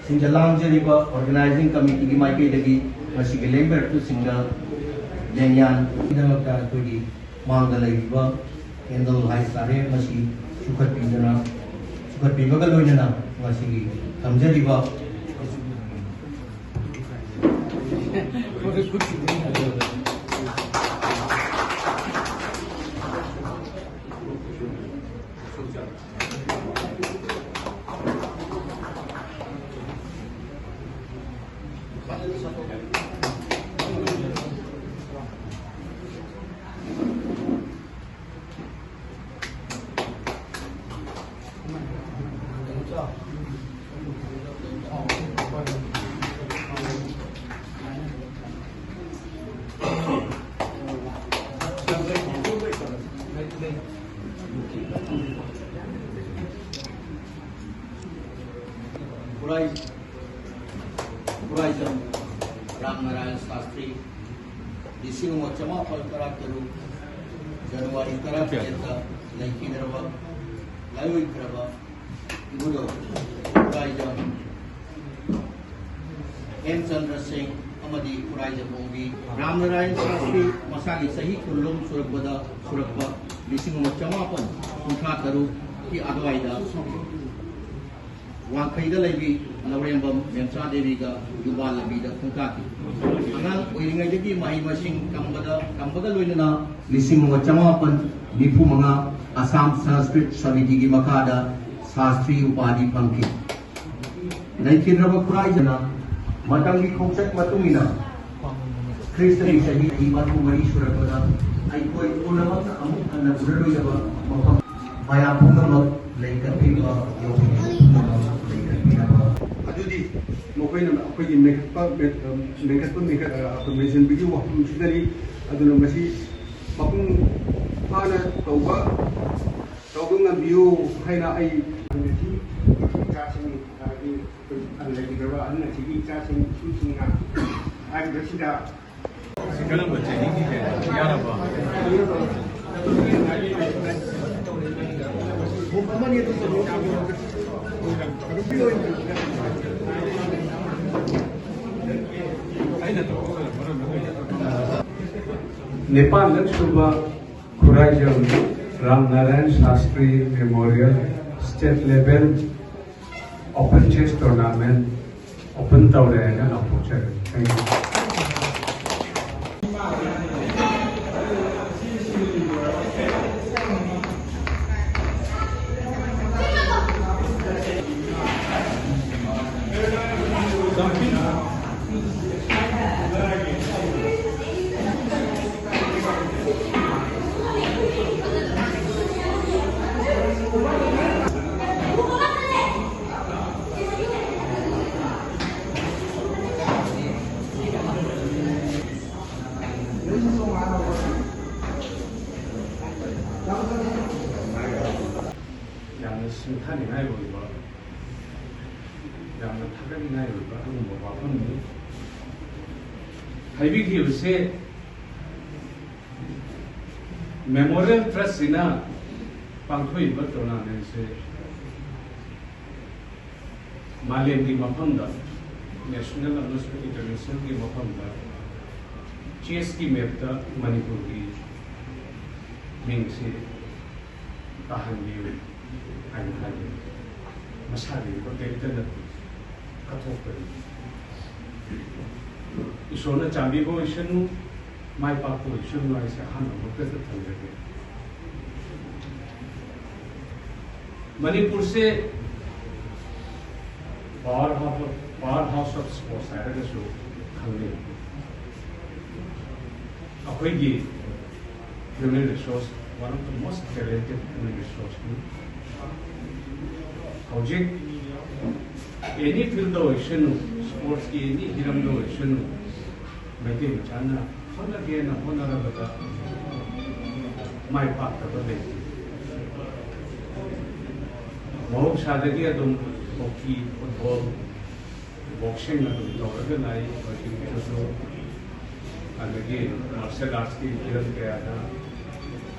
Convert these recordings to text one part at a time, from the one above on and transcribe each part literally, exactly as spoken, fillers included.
ꯁꯤꯡꯗ ꯂꯥꯡꯖꯔꯤꯕ organizing committeeꯒꯤ ꯃꯥꯏꯀꯩꯗꯒꯤ ꯉꯁꯤꯒꯤ ꯂꯦꯡꯕꯩꯔꯛꯄꯁꯤꯡꯗ ꯂꯦꯡꯌꯥꯟꯒꯤꯗꯃꯛꯇ ꯑꯩꯈꯣꯏꯒꯤ ꯃꯥꯡꯗ ꯂꯩꯔꯤꯕ candle ꯍꯥꯏꯇꯥꯔꯦ, ꯃꯁꯤ ꯆꯨꯈꯠꯄꯤꯗꯅ, ꯆꯨꯈꯠꯄꯤꯕꯒ ꯂꯣꯏꯅꯅ ꯉꯁꯤꯒꯤ ꯊꯝꯖꯔꯤꯕ ꯈꯨꯔꯥꯏ, ꯈꯨꯔꯥꯏꯖꯝ ꯔꯥꯝ ꯅꯥꯔꯥꯌꯟ ꯁꯥꯁꯇ꯭ꯔꯤ, ꯂꯤꯁꯤꯡ ꯑꯃ ꯆꯃꯥꯄꯜ ꯇꯔꯥ ꯇꯔꯨꯛ ꯖꯅꯋꯥꯔꯤ ꯇꯔꯥ ꯇꯔꯦꯠꯇ ꯂꯩꯈꯤꯗ꯭ꯔꯕ, ꯂꯥꯏꯑꯣꯏꯈ꯭ꯔꯕ ꯏꯕꯨꯙꯧ ꯈꯨꯔꯥꯏꯖꯝ ꯍꯦꯝꯆꯟꯗ꯭ꯔ ꯁꯤꯡ ꯑꯃꯗꯤ ꯈꯨꯔꯥꯏꯖꯝ ꯑꯣꯡꯕꯤ ꯔꯥꯝ ꯅꯥꯔꯥꯌꯟ ꯁꯥꯁꯇ꯭ꯔꯤ ꯃꯁꯥꯒꯤ ꯆꯍꯤ ꯀꯨꯟꯂꯣꯝ ꯁꯨꯔꯛꯄꯗ, ꯁꯨꯔꯛꯄ ꯂꯤꯁꯤꯡ ꯑꯃ ꯆꯃꯥꯄꯜ ꯀꯨꯟꯊ꯭ꯔꯥ ꯇꯔꯨꯛꯀꯤ ꯑꯗꯨꯋꯥꯏꯗ ꯋꯥꯡꯈꯩꯗ ꯂꯩꯕꯤ ꯂꯧꯔꯦꯝꯕꯝ ꯃꯦꯝꯆꯥ ꯗꯦꯕꯤꯒ ꯌꯨꯝꯕꯥꯜ ꯂꯝꯕꯤꯗ ꯈꯣꯡꯗꯥꯈꯤ꯫ ꯑꯉꯥꯡ ꯑꯣꯏꯔꯤꯉꯩꯗꯒꯤ ꯃꯍꯩ ꯃꯁꯤꯡ ꯇꯝꯕꯗ, ꯇꯝꯕꯒ ꯂꯣꯏꯅꯅ ꯂꯤꯁꯤꯡ ꯑꯃ ꯆꯃꯥꯄꯜ ꯅꯤꯐꯨ ꯃꯉꯥ ꯑꯁꯥꯝ ꯁꯪꯁꯀ꯭ꯔꯤꯠ ꯁꯃꯤꯇꯤꯒꯤ ꯃꯈꯥꯗ ꯁꯥꯁꯇ꯭ꯔꯤ ꯎꯄꯥꯙꯤ ꯐꯪꯈꯤ꯫ ꯂꯩꯈꯤꯗ꯭ꯔꯕ ꯈꯨꯔꯥꯏꯖꯅ ꯃꯇꯝꯒꯤ ꯈꯣꯡꯆꯠ ꯃꯇꯨꯡ ꯏꯟꯅ ꯈ꯭ꯔꯤꯁꯇꯒꯤ ꯆꯍꯤ ꯃꯔꯤꯐꯨ ꯃꯔꯤ ꯁꯨꯔꯛꯄꯗ ꯑꯩꯈꯣꯏ ꯄꯨꯝꯅꯃꯛꯅ ꯑꯃꯨꯛ ꯍꯟꯅ ꯎꯔꯔꯣꯏꯗꯕ ꯃꯐꯝ, ꯃꯌꯥꯝ ꯄꯨꯝꯅꯃꯛ ꯂꯩꯈꯠꯄꯤꯕ, ꯌꯧꯕꯤꯕ ꯄꯨꯝꯅꯃꯛ ꯂꯩꯈꯠꯄꯤꯅꯕ꯫ ꯑꯗꯨꯗꯤ ꯃꯈꯣꯏꯅ ꯑꯩꯈꯣꯏꯒꯤ ꯃꯦꯟꯈꯠꯄ, ꯃꯦꯟꯈꯠꯄ, ꯃꯦꯟꯈꯠ-, ꯑꯩꯈꯣꯏ ꯃꯦꯟꯁꯤꯟꯕꯒꯤ ꯋꯥꯐꯝꯁꯤꯗꯅꯤ꯫ ꯑꯗꯨꯅ ꯃꯁꯤ ꯃꯄꯨꯡ ꯐꯥꯅ ꯇꯧꯕ, ꯇꯧꯕ ꯉꯝꯕꯤꯌꯨ ꯍꯥꯏꯅ ꯑꯩ ꯉꯁꯤ ꯏꯆꯥꯁꯤꯡ, ꯍꯥꯏꯗꯤ ꯑꯩꯈꯣꯏ ꯂꯩꯈꯤꯗ꯭ꯔꯕ ꯑꯍꯟ ꯑꯁꯤꯒꯤ ꯏꯆꯥꯁꯤꯡ, ꯏꯁꯨꯁꯤꯡꯅ ꯍꯥꯏꯔꯤꯕꯁꯤꯗ ꯀꯔꯝꯕ training ꯄꯤꯒꯦ? ꯌꯥꯔꯕꯣ? ꯅꯤꯄꯥꯟꯂꯛ ꯁꯨꯕ Khuraijam Ramnarayan Shastri memorial state level open chess tournament open ꯇꯧꯔꯦ ꯍꯥꯏꯅ ꯂꯥꯎꯊꯣꯛꯆꯔꯤ꯫ Thank you. ꯌꯥꯝꯅ ꯁꯤꯡꯊꯥꯅꯤꯡꯉꯥꯏ ꯑꯣꯏꯕ, ꯌꯥꯝꯅ ꯊꯥꯒꯠꯅꯤꯡꯉꯥꯏ ꯑꯣꯏꯕ ꯑꯗꯨꯒꯨꯝꯕ ꯋꯥꯐꯝꯅꯤ꯫ ꯍꯥꯏꯕꯤꯈꯤꯕꯁꯦ ꯃꯦꯃꯣꯔꯤꯌꯦꯜ ꯇ꯭ꯔꯁꯁꯤꯅ ꯄꯥꯡꯊꯣꯛꯏꯕ ꯇꯣꯔꯅꯥꯃꯦꯟꯁꯦ ꯃꯥꯂꯦꯝꯒꯤ ꯃꯐꯝꯗ, ꯅꯦꯁꯅꯦꯜ ꯑꯃꯁꯨꯡ ꯏꯟꯇꯔꯅꯦꯁꯅꯦꯜꯒꯤ ꯃꯐꯝꯗ ꯆꯦꯁꯀꯤ ꯃꯦꯞꯇ ꯃꯅꯤꯄꯨꯔꯒꯤ ꯃꯤꯡꯁꯤ ꯇꯥꯍꯟꯕꯤꯌꯨ ꯍꯥꯏꯅ ꯍꯥꯏꯕꯅꯤ꯫ ꯃꯁꯥꯒꯤ ꯑꯣꯏꯕ ꯀꯔꯤꯝꯇ ꯅꯠꯇꯦ, ꯀꯠꯊꯣꯛꯄꯅꯤ꯫ ꯏꯁꯣꯔꯅ ꯆꯥꯟꯕꯤꯕ ꯑꯣꯏꯁꯅꯨ, ꯃꯥꯏ ꯄꯥꯛꯄ ꯑꯣꯏꯁꯅꯨ ꯍꯥꯏꯁꯦ ꯑꯍꯥꯟꯕ ꯃꯛꯇꯗ ꯊꯝꯖꯒꯦ꯫ ꯃꯅꯤꯄꯨꯔꯁꯦ power house, power house of sports ꯍꯥꯏꯔꯒꯁꯨ ꯈꯪꯅꯩ꯫ ꯑꯩꯈꯣꯏꯒꯤ human resource, one of the most talented human resource ꯅꯤ꯫ ꯍꯧꯖꯤꯛ any field ꯗ ꯑꯣꯏꯁꯅꯨ, sports ꯀꯤ any ꯍꯤꯔꯝꯗ ꯑꯣꯏꯁꯅꯨ, ꯃꯩꯇꯩ ꯃꯆꯥꯅ ꯍꯣꯠꯅꯒꯦꯅ ꯍꯣꯠꯅꯔꯕꯗ ꯃꯥꯏ ꯄꯥꯛꯇꯕ ꯂꯩꯇꯦ꯫ ꯃꯍꯧꯁꯥꯗꯒꯤ ꯑꯗꯨꯝ ꯍꯣꯀꯤ, ꯐꯨꯠꯕꯣꯜ, ꯕꯣꯛꯁꯤꯡ ꯑꯗꯨꯝ ꯇꯧꯔꯒ ꯂꯥꯛꯏ꯫ ꯍꯧꯖꯤꯛꯇꯁꯨ ꯑꯗꯒꯤ ꯃꯥꯔꯁꯦꯜ ꯑꯥꯔꯠꯁꯀꯤ ꯍꯤꯔꯝ ꯀꯌꯥꯗ,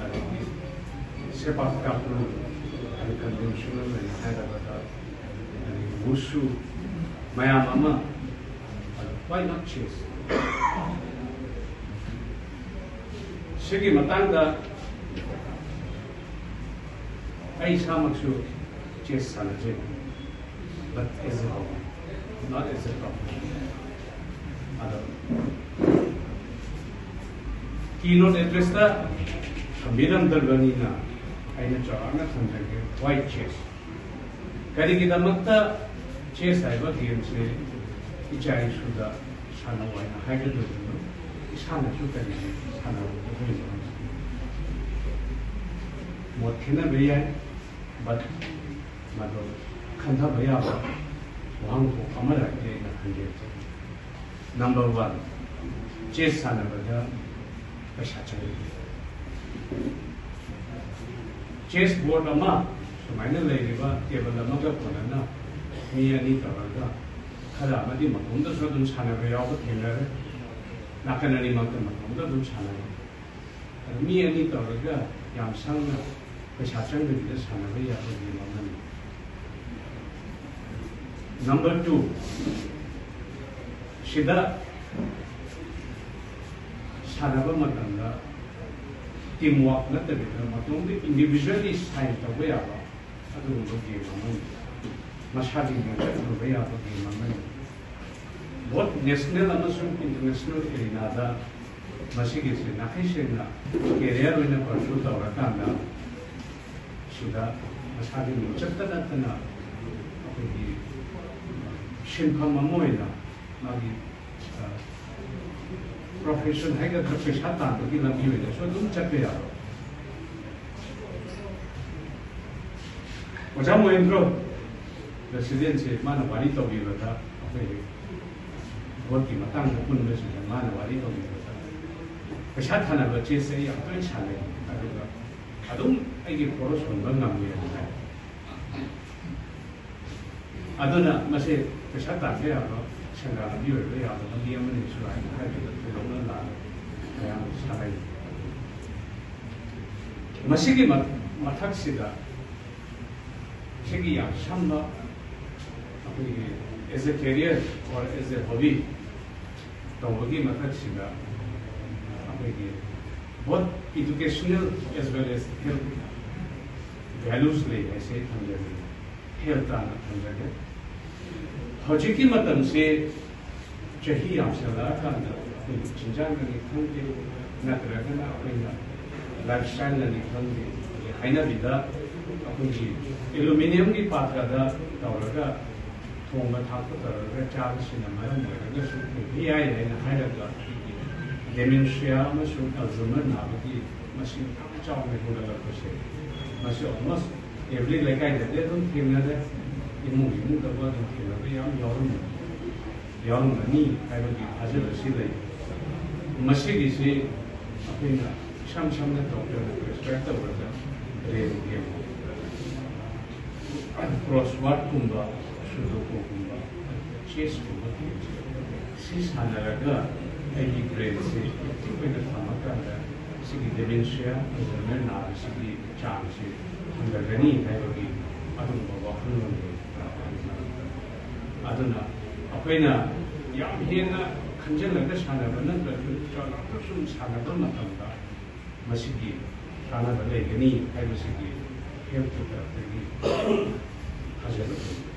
ꯑꯗꯒꯤ ꯁꯦꯄꯥꯛ ꯇꯥꯀ꯭ꯔꯨ, ꯑꯗꯒꯤ ꯀꯟꯚꯦꯟꯁꯅꯦꯜ ꯑꯣꯏꯅ ꯍꯥꯏꯔꯕꯗ, ꯑꯗꯒꯤ ꯋꯨꯁꯨ ꯃꯌꯥꯝ ꯑꯃ, ꯑꯗꯨ why not chess? ꯁꯤꯒꯤ ꯃꯇꯥꯡꯗ ꯑꯩ ꯏꯁꯥꯃꯛꯁꯨ ꯆꯦꯁ ꯁꯥꯟꯅꯖꯩ, but as a hobby, not as a profession. ꯑꯗꯣ keynote addressꯇ ꯊꯝꯕꯤꯔꯝꯗ꯭ꯔꯕꯅꯤꯅ ꯑꯩꯅ ꯆꯥꯎꯔꯥꯛꯅ ꯊꯝꯖꯒꯦ, why chess? ꯀꯔꯤꯒꯤꯗꯃꯛꯇ ꯆꯦꯁ ꯍꯥꯏꯕ ꯒꯦꯝꯁꯦ ꯏꯆꯥ ꯏꯁꯨꯗ ꯁꯥꯟꯅꯧ ꯍꯥꯏꯅ ꯍꯥꯏꯒꯗꯣꯏꯅꯣ? ꯏꯁꯥꯅꯁꯨ ꯀꯔꯤꯒꯤ ꯁꯥꯟꯅꯔꯣꯏꯗꯣꯏꯅꯣ? ꯃꯣꯠ ꯈꯦꯠꯅꯕ ꯌꯥꯏ, but ꯃꯗꯨ ꯈꯟꯊꯕ ꯌꯥꯕ ꯋꯥꯍꯪꯊꯣꯛ ꯑꯃꯔꯛꯇꯤ ꯑꯩꯅ ꯍꯪꯖꯔꯛꯆꯒꯦ꯫ Number one, ꯆꯦꯁ ꯁꯥꯟꯅꯕꯗ ꯄꯩꯁꯥ ꯆꯪꯏ꯫ ꯆꯦꯁ ꯕꯣꯔꯗ ꯑꯃ ꯁꯨꯃꯥꯏꯅ ꯂꯩꯔꯤꯕ ꯇꯦꯕꯜ ꯑꯃꯒ ꯀꯣꯟꯅꯅ ꯃꯤ ꯑꯅꯤ ꯇꯧꯔꯒ ꯈꯔ ꯑꯃꯗꯤ ꯃꯇꯣꯝꯗꯁꯨ ꯑꯗꯨꯝ ꯁꯥꯟꯅꯕ ꯌꯥꯎꯕ ꯊꯦꯡꯅꯔꯦ꯫ ꯅꯥꯀꯟ ꯑꯅꯤꯃꯛꯇ ꯃꯇꯣꯝꯗ ꯑꯗꯨꯝ ꯁꯥꯟꯅꯔꯦ꯫ ꯑꯗꯨ ꯃꯤ ꯑꯅꯤ ꯇꯧꯔꯒ ꯌꯥꯝ ꯁꯪꯅ ꯄꯩꯁꯥ ꯆꯪꯗꯕꯤꯗ ꯁꯥꯟꯅꯕ ꯌꯥꯕ ꯒꯦꯝ ꯑꯃꯅꯤ꯫ Number two, ꯁꯤꯗ ꯁꯥꯟꯅꯕ ꯃꯇꯝꯗ team work ꯅꯠꯇꯕꯤꯗ ꯃꯇꯣꯝꯗ individually shine ꯇꯧꯕ ꯌꯥꯕ ꯑꯗꯨꯒꯨꯝꯕ ꯒꯦꯝ ꯑꯃꯅꯤ꯫ ꯃꯁꯥꯒꯤ ꯃꯤꯡꯆꯠ ꯐꯪꯕ ꯌꯥꯕ ꯒꯦꯝ ꯑꯃꯅꯤ꯫ Both national ꯑꯃꯁꯨꯡ international arenaꯗ ꯃꯁꯤꯒꯤꯁꯦ ꯅꯥꯈꯩ ꯁꯦꯡꯅ career ꯑꯣꯏꯅ pursue ꯇꯧꯔꯀꯥꯟꯗ ꯁꯤꯗ ꯃꯁꯥꯒꯤ ꯃꯤꯡꯆꯠꯇ ꯅꯠꯇꯅ ꯑꯩꯈꯣꯏꯒꯤ ꯁꯤꯟꯐꯝ ꯑꯃ ꯑꯣꯏꯅ ꯃꯥꯒꯤ profession ꯍꯥꯏꯒꯗ꯭ꯔꯥ, ꯄꯩꯁꯥ ꯇꯥꯟꯕꯒꯤ ꯂꯝꯕꯤ ꯑꯣꯏꯅꯁꯨ ꯑꯗꯨꯝ ꯆꯠꯄ ꯌꯥꯕ꯫ ꯑꯣꯖꯥ ꯃꯣꯍꯦꯟꯗ꯭ꯔꯣ presidentꯁꯦ ꯃꯥꯅ ꯋꯥꯔꯤ ꯇꯧꯕꯤꯕꯗ, ꯑꯩꯈꯣꯏ boardꯀꯤ ꯃꯇꯥꯡꯗ ꯄꯨꯟꯕꯁꯤꯗ ꯃꯥꯅ ꯋꯥꯔꯤ ꯇꯧꯕꯤꯕꯗ, ꯄꯩꯁꯥ ꯊꯥꯅꯕ ꯆꯦꯁꯁꯦ ꯑꯩ ꯌꯥꯝ ꯇꯣꯏꯅ ꯁꯥꯟꯅꯩ, ꯑꯗꯨꯒ ꯑꯗꯨꯝ ꯑꯩꯒꯤ ꯈꯣꯔꯁ ꯍꯨꯟꯕ ꯉꯝꯃꯦꯅ ꯍꯥꯏ꯫ ꯑꯗꯨꯅ ꯃꯁꯤ ꯄꯩꯁꯥ ꯇꯥꯟꯕ ꯌꯥꯕ ꯁꯦꯟꯗꯥꯟ ꯂꯝꯕꯤ ꯑꯣꯏꯕ ꯌꯥꯕ ꯂꯝꯕꯤ ꯑꯃꯅꯤꯁꯨ ꯍꯥꯏꯅ ꯍꯥꯏꯕꯗ ꯊꯣꯏꯗꯣꯛꯅ ꯂꯥꯟꯅ ꯃꯌꯥꯝ ꯁꯥꯟꯅꯩ꯫ ꯃꯁꯤꯒꯤ ꯃ-, ꯃꯊꯛꯁꯤꯗ ꯁꯤꯒꯤ ꯌꯥꯝ ꯁꯝꯕ ꯑꯩꯈꯣꯏꯒꯤ as a career or as a hobby ꯇꯧꯕꯒꯤ ꯃꯊꯛꯁꯤꯗ ꯑꯩꯈꯣꯏꯒꯤ Both educational as well as health values ꯂꯩ ꯍꯥꯏꯁꯦ ꯑꯩ ꯊꯝꯖꯒꯦ, health ꯇꯥꯅ ꯊꯝꯖꯒꯦ꯫ ꯍꯧꯖꯤꯛꯀꯤ ꯃꯇꯝꯁꯦ ꯆꯍꯤ ꯌꯥꯝꯁꯤꯜꯂꯛꯑꯀꯥꯟꯗ ꯑꯩꯈꯣꯏꯒꯤ ꯆꯤꯟꯖꯥꯛꯅꯅꯤ ꯈꯪꯗꯦ, ꯅꯠꯇ꯭ꯔꯒꯅ ꯑꯩꯈꯣꯏꯅ lifestyle ꯅꯅꯤ ꯈꯪꯗꯦ, ꯍꯥꯏꯅꯕꯤꯗ ꯑꯩꯈꯣꯏꯒꯤ aluminium ꯒꯤ ꯄꯥꯇ꯭ꯔꯗ ꯇꯧꯔꯒ ꯊꯣꯡꯕ ꯊꯥꯛꯄ ꯇꯧꯔꯒ ꯆꯥꯕꯁꯤꯅ ꯃꯔꯝ ꯑꯣꯏꯔꯒꯁꯨ ꯑꯣꯏꯕ ꯌꯥꯏ ꯍꯥꯏꯅ ꯍꯥꯏꯔꯒ dementia ꯑꯃꯁꯨꯡ Alzheimer ꯅꯥꯕꯒꯤ ꯃꯁꯤꯡ ꯌꯥꯝ ꯆꯥꯎꯅ ꯍꯦꯟꯒꯠꯂꯛꯄꯁꯦ, ꯃꯁꯤ almost every ꯂꯩꯀꯥꯏꯗꯗꯤ ꯑꯗꯨꯝ ꯊꯦꯡꯅꯔꯦ, ꯏꯃꯨꯡ ꯏꯃꯨꯡꯗꯕꯨ ꯑꯗꯨꯝ ꯊꯦꯡꯅꯕ ꯌꯥꯝ ꯌꯥꯎꯔꯝꯃꯦ, ꯌꯥꯎꯔꯝꯒꯅꯤ ꯍꯥꯏꯕꯒꯤ ꯊꯥꯖꯕꯁꯤ ꯂꯩ꯫ ꯃꯁꯤꯒꯤꯁꯤ ꯑꯩꯈꯣꯏꯅ ꯏꯁꯝ ꯁꯝꯅ ꯗꯣꯛꯇꯔꯅ prescribe ꯇꯧꯔꯒ brain game, crossword ꯀꯨꯝꯕ, Sudoku ꯒꯨꯝꯕ, chess ꯀꯨꯝꯕ game ꯁꯤ ꯁꯥꯟꯅꯔꯒ ꯑꯩꯒꯤ brain ꯁꯤ active ꯑꯣꯏꯅ ꯊꯝꯃꯀꯥꯟꯗ ꯁꯤꯒꯤ dementia, Alzheimer ꯅꯥꯕꯁꯤꯒꯤ ꯆꯥꯡꯁꯤ ꯍꯟꯊꯒꯅꯤ ꯍꯥꯏꯕꯒꯤ ꯑꯗꯨꯒꯨꯝꯕ ꯋꯥꯈꯜꯂꯣꯟ ꯂꯩ꯫ ꯑꯗꯨꯅ ꯑꯩꯈꯣꯏꯅ ꯌꯥꯝ ꯍꯦꯟꯅ ꯈꯟꯖꯤꯜꯂꯒ ꯁꯥꯟꯅꯕ ꯅꯠꯇ꯭ꯔꯁꯨ ꯆꯥꯎꯔꯥꯛꯄ ꯁꯨꯝ ꯁꯥꯟꯅꯕ ꯃꯇꯝꯗ ꯃꯁꯤꯒꯤ ꯀꯥꯟꯅꯕ ꯂꯩꯒꯅꯤ ꯍꯥꯏꯕꯁꯤꯒꯤ health ꯀꯤ ꯇꯔꯐꯇꯒꯤ ꯊꯥꯖꯕ ꯊꯝꯖꯩ꯫